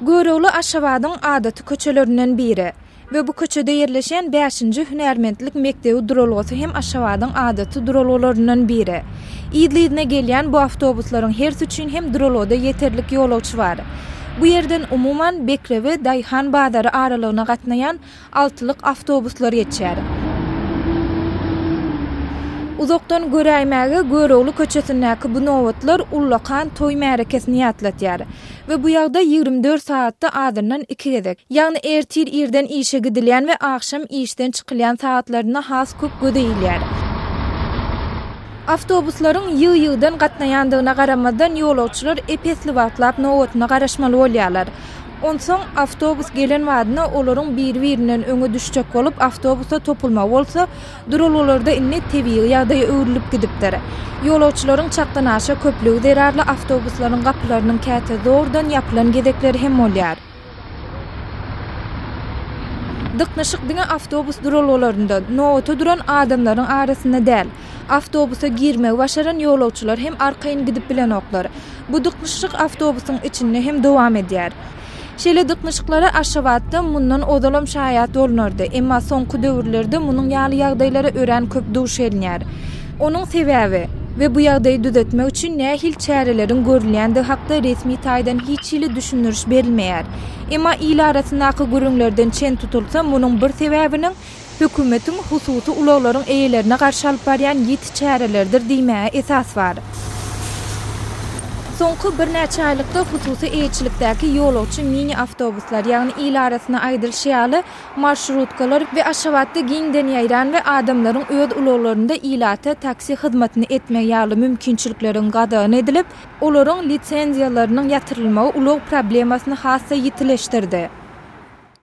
Görogly Aşgabadyň adaty köçelerinden biri. We bu köçede ýerleşýän bäşinji hünärmentlik mekdebi duralgasy hem Aşgabadyň adaty duralgalaryndan biri. Yzly-yzyna gelýän bu awtobuslaryň hersi üçin hem duralgada ýeterlik ýolagçy bar. Bu ýerden umuman Bekrewe daýhan bazary aralygyna gatnaýan altylyk awtobuslar geçýär. Uzakdan göräýmäge Görogly köçesindäki bu nobatlar ullakan toý märekesini ýatlatýar. We bu ýagdaý 24 sagatda azyndan iki gezek, ýagny ertir irden işe gidilýän we agşam işden çykylýan sagatlarynda has köp göze ilýär. Awtobuslaryň ýygy-ýygydan gatnaýandygyna garamazdan, ýolagçylar ep-esli wagtlap nobatyna garaşmaly bolýarlar. Onsoň awtobus gelen badyna olaryň biri-birinden öňe düşjek bolup awtobusa topulmagy bolsa duralgalarda indi tebigy ýagdaýa öwrülip gidipdir. Ýolagçylaryň çakdanaşa köplügi zerarly awtobuslaryň gapylarynyň käte zordan ýapylan gezekleri hem bolýar. Dyknyşyk diňe awtobus duralgalarynda, nobata duran adamlaryň arasynda däl. Awtobusa girmegi başaran ýolagçylar hem arkaýyn gidip bilenoklar. Bu dyknyşyk awtobusyň içinde hem dowam edýär. Şeýle dyknyşyklara Aşgabatda mundan ozalam şaýat bolunardy, emma soňky döwürlerde munuň ýaly ýagdaýlara örän köp duş gelinýär. Onuň sebäbi we bu ýagdaýy düzetmek üçin nähili çäreleriň görülýändigi hakda resmi taýdan hiç hili düşündiriş berilmeýär. Emma il arasyndaky gürrüňlerden çen tutulsa, munuň bir sebäbiniň Hökümetiň hususy ulaglaryň eýelerine garşy alyp barýan ýiti çäreleridir diýmäge esas bar. Soňky birnäçe aýlykda hususy eýeçilikdäki ýolagçy mini-awtobuslar, ýagny il arasynda aýdylyşy ýaly, marşrutkalar we Aşgabatda giňden ýaýran we adamlaryň öz ulaglarynda ilata taksi hyzmatyny etmegi ýaly mümkinçilikleriň gadagan edilip, olaryň lisenziýalarynyň ýatyrylmagy ulag problemasyny has-da ýitileşdirdi.